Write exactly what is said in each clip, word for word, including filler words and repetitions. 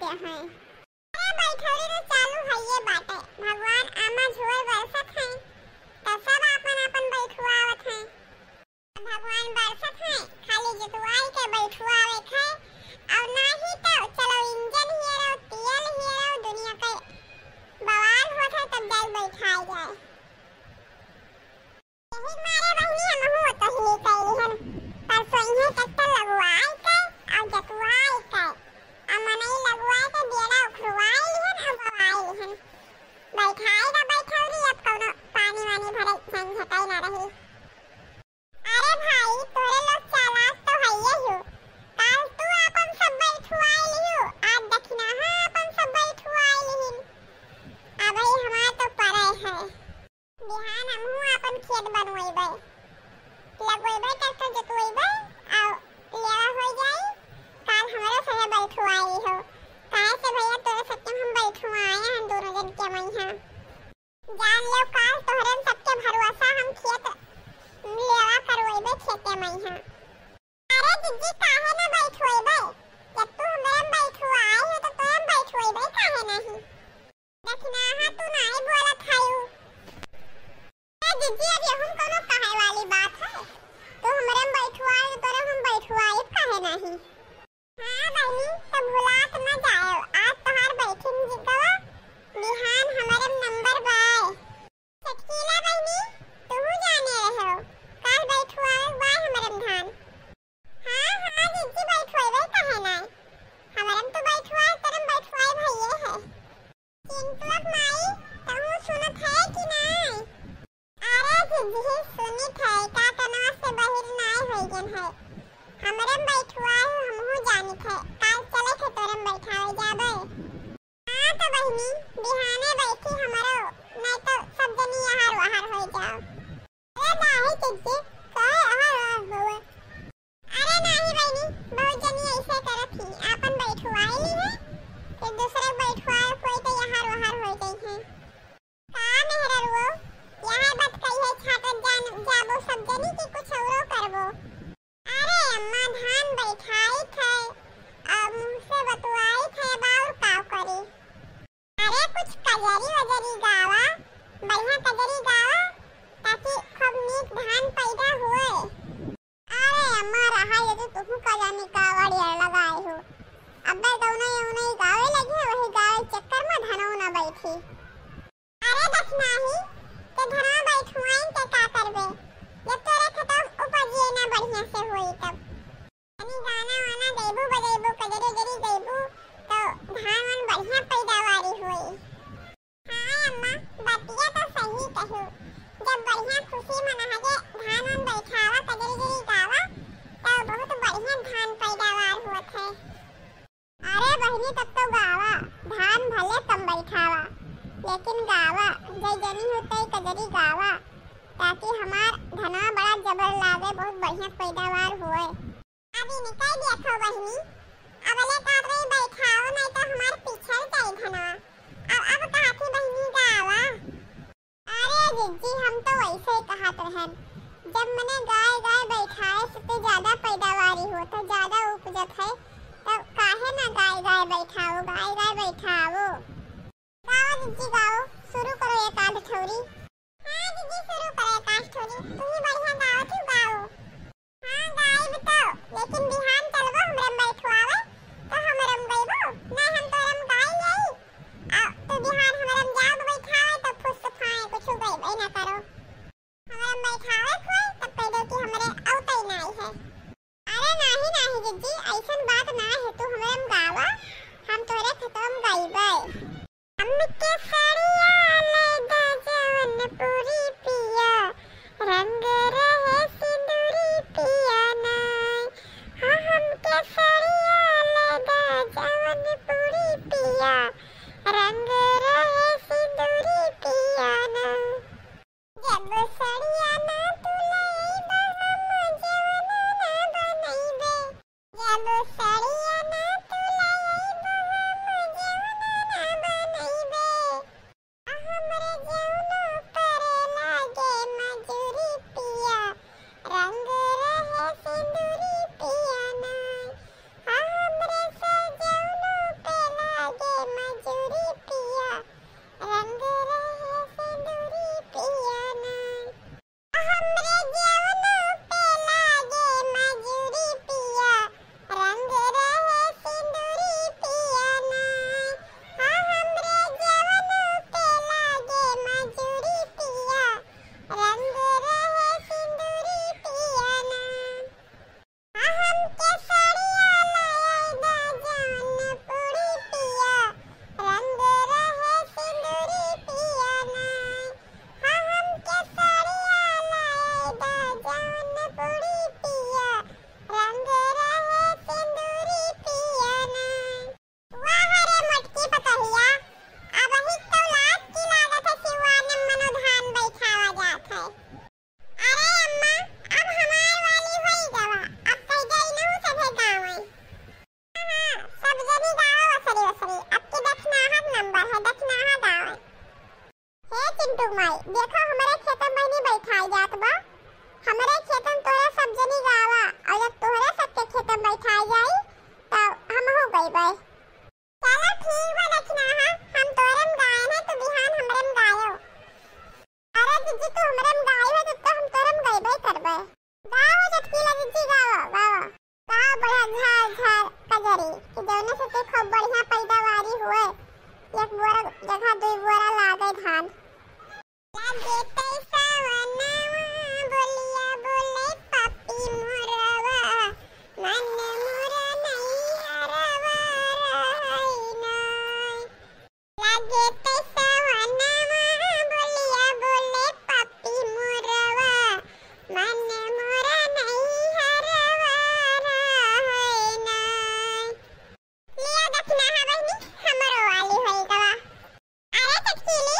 हैं। अरे बैठौरी तो चालू हइये बाटे, भगवान आमा झोर बरसत हैं, तो सब आपन आपन बैठुआवत हैं। भगवान बरसत हैं, खाली जोतवाई के बैठुआवे के, और नाही तो चलो इंजन हेरो, तेल हेरो, दुनिया के बवाल होत है, तब जाई बैठाई जाए। यही मारे बहिनी हमहू ओतही कइली हन। परसों इहे ट्रैक्टर लगवाई के, और जतवाई के, और मनई लगवाई के, बेड़ा उखरवाई लिहन और बवाई लिहन। बैठाई ना बैठौरी, अब कौनो पानी वानी भरे झंझटई ना रही। अरे भाई, तोरे लोग चालाक तो हइये हो। काल तू आपन सब बैठवाई लियो, आज दखिनाहा आपन सब बैठवाई लिहिन। अबही हमार तो परे है। बिहान हमहू आपन खेत बनवइबे, लगवइबे, ट्रैक्टर जोतवइबे, आउ लेवा होइ जाई। काल हमरो संगे बैठवाई हो, काहे से भैया तोरे सच्चे हम बैठवाए हैं दोनों जन के मइहाँ। जान लेव काल तोहरे सबके भरोसा हम खेत लेवा करवइबे खेते मइहाँ। अरे जिज्जी, काहे ना बैठवइबे? जब तू हमरे में बैठवाई हो, तो तोरे में बैठवइबे काहे नहीं? दखिनाहा तू नाई बोलत हयू। ए जिज्जी, अब यहू में कौनो कहे वाली बात है? तू हमरे में बैठवाई, तो तोरे में बैठवाई काहे नहीं? हाँ बहिनी, तो भुलात न जाएव, आज तोहार बैठिन जिज्जवा, बिहान हमरे में नंबर बाय। छोटकीला बहिनी, तुहू जाने रहो, काल बैठुआवे बाय हमरे में धान। हाँ, हाँ, जिज्जी बैठुआवे काहे नाय? हमरे में तो बैठुआ, तोरे में बैठुआ भइये है। चिंटुआ के माई, तुहू सुनत है कि नाय? अरे जिज्जी, सुनित है, का कनवा से बहिर नाय होइगन है। हमरे में बैठुआ है, हमहू जानित है, काल चले थे तोरे में बैठावे जाबे। हाँ तो बहिनी, बिहाने बैठी हमरो, नाहीं तो सब जनी अहार वहार होइ जाओ। अरे नाहीं जिज्जी, काहे अहार वहार होवे? अरे नाहीं बहिनी, बहुत जनी ऐसे करत ही, आपन बैठवाई ली है, फिर दूसरे के बैठवाए कोई तो अहार वहार होइ जाई है। का मेहररुओ, यह बात कही है छाटत जान जाबो सब जनी कि कुछ औरो करबो? अरे अम्मा, धान बैठाइत है, अब मुँह से बतुआइत है, अब और का करी? अरे कुछ कजरी वजरी गावा, बढ़िया कजरी गावा, ताकि खूब नीक धान पैदा होए। अरे अम्मा, रहा ये तो तुहू का जाने का वड़िया लगाए हो। अब्बे गौना यौना गावे लगी है, वही गावे चक्कर में धनो न बैठी। अरे दखिनाही, ते धनवा बैठुआइन के का करबे? जब तोरे खेतवा उपजिए ना बढ़िया से होई तब। तनी गाना वाना गइबू बजइबू, कजरी उजरी गइबू, तो धान वान बढ़िया पैदावारी होई। हाँ अम्मा, बतिया तो सही कहू। जब बढ़िया खुशी मनाहे धान वान बैठावा, कजरी उजरी गावा, तो बहुत बढ़िया धान पैदावार होत है। अरे बहिनी, तब तो गावा, धान भले कम बैठावा, लेकिन गावा, जय जनी होते कजरी गावा, ताकि हमार धनवा बड़ा जबर लागे, बहुत बढ़िया पैदावार होए। अभी निकाल दिया था बहिनी, अब ले कहत रही बैठाओ, नहीं तो हमार पिछड़ जाई धनवा। अब, अब कहत ही बहिनी गावा। अरे जिज्जी, हम तो वैसे ही कहत रहन, जब मने गाय गाय बैठाए से तो ज्यादा पैदावारी होत है, ज्यादा उपजत है, तब काहे ना गाय गाय बैठाओ, गाय गाय बैठाओ। गाओ जिज्जी गाओ, शुरू करो एक आध ठौरी। हाँ जिज्जी, शुरू करो एक आध ठौरी, तू ही बढ़िया गाओ, तू गाओ। हाँ, गाइब तो, लेकिन बिहान चलबो हमरे में बैठवावे, तो हमरे में गइबो, नहीं हम तोरे में गाई लेई। आ, तू बिहान हमरे में जाओ बैठावे, तो फुस फाए कुछ गइबे ना करो। हमरे में बैठावे कोई, तब कह दो कि हमरे औतई नाई है। अरे नाही, नाही जिज्जी, ऐसन बात ना है, तू हमरे में गावा, हम तोरे खेतवा में गइबे। हमके सड़िया ले दा जौनपुरी पिया, रंग रहे सिंदूरी पिया नाय। हाँ, हमके सड़िया ले दा जौनपुरी पिया, रंग रहे सिंदूरी पिया नाय। जब सड़िया ना तू लइबा, हम जेवना ना बनइबे। जब सड़िया ना तू लइबा, हम जेवना ना बनइबे। आ हमरे जेवनो पर लागे मजूरी पिया, रंग रहे सिंदूरी पिया ना। आ हमरे सजनो पे तनी गावा वसरी वसरी, अब की दखनाहा नंबर है, दखनाहा गावा। हे चिंटू माई, देखो हमरे खेत में बहिनी बैठाई जात बा, हमरे खेत में तोहरे सब जनी गावा, और जब तोहरे सबके खेत में बैठाई जाई, तब हमहू गइबै। चलो ठीक बा दखनाहा, हम तोहरे में गाए हैं, तू बिहान हमरे में गायो। अरे जिज्जी, तू हमरे में गाई हो, तब तो हम तोरे में गइबे करबे। गाओ चटकीला जिज्जी, गाओ, गाओ। गाओ बड़ा झार झार कजरी, कि जौने से कि खूब बढ़िया पैदावारी हुए, एक बोरा जगह दुई बोरा लागे धान। लागे तैसा वनवा, बोलिया बोले पपी मोरवा, मन मोर नैहरवा रहै नाय। लागे तैसा वनवा, बोलिया बोले पपी मोरवा, मन मोर नैहरवा रहै नाय। लिया दखनाहा बहिनी, हमरो वाली होई गवा। अरे चटकीली,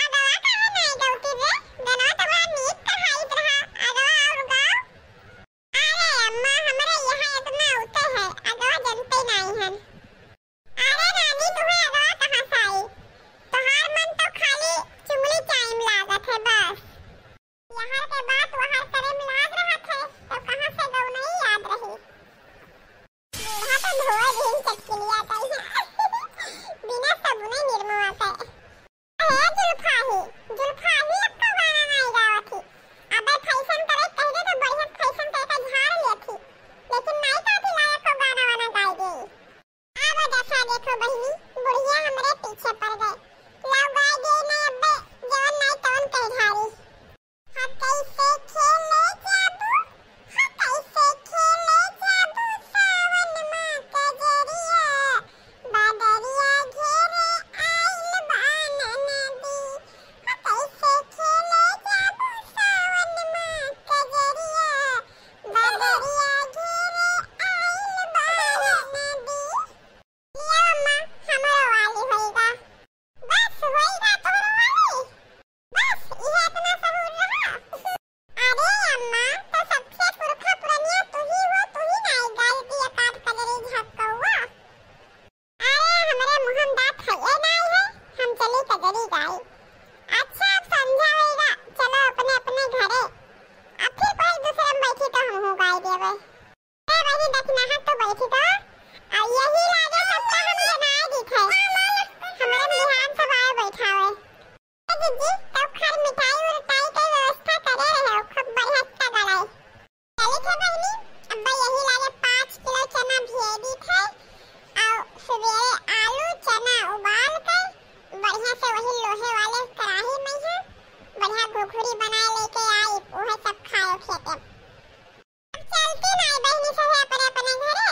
अगवा काहे नाई गौती रे? गनवा तो बड़ा नीक कहाइत रहा, अगवा और गाओ। अरे अम्मा, हमरे यहाँ इतना उते है, अगवा जनते नाई हन। अरे रानी, तुहे अगवा कहाँ से आई? तोहार मन तो खाली चुंगली चाइम लागत है बस। यहाँ के बात वहार करे में लाज रहत है, तो कहाँ से गौनई याद रही? बूढ़ा तो धोए दिन चटकिलिया कही है। बिना सबुने निरमा के। हे जुल्फाही, जुल्फाही अब तो गाना नाई गावत ही। अबे फैशन करे कह दे तो बढ़िया फैशन करके झाड़ लेत ही। लेकिन नाई काफी लायक को गाना वाना गाई दे। अब दशा देखो बहिनी, बुढ़िया हमरे पीछे पड़ गए। लाओ गाय दे ना अब्बे, जवन नाई तवन कह झारी। हा कैसे खेले जाबू, हा कैसे खेले जाबू सावन मा कजरिया, बदरिया घेरे आइल बा नदी। हा कैसे खेले जाबू सावन मा कजरिया, बदरिया घेरे आइल बा नदी। लिया अम्मा, हमरो वाली होइगा। बस होइगा तोहरो वाली? बस इहे इतना सहूर रहा? अरे अम्मा, तो सबसे पुरखा पुरनिया तू ही हो, तू ही ना गाई दिया काट कजरी झक्कौआ। अरे हमरे मुँह में दाँत है, ये नाई है, हम चली कजरी गाई। अच्छा अब संझा होइगा, चलो अपने अपने घरे। अब फिर कोई दूसरे में बैठी तो हमहू गाई देवे। ए बहिनी, दखिनहा तो बैठी तो। आ यही लागे सबका हम जनाए दिखे। हमरे बिहान सब आए बैठावे। ए दीदी, तब खर मिठाई उठाई के व्यवस्था करे रहे, खूब बढ़िया से गड़ाई। चलित है बहिनी, अब्बा यही लागे पाँच किलो चना भिए दीत है, और सुबेरे आलू चना उबाल के बढ़िया से वही लोहे वाले कढ़ाई में है, बढ़िया घुघुरी बनाए लेके आई, उहे सब खाए खेते। अब चलती नाई बहिनी सभे अपने अपने घरे।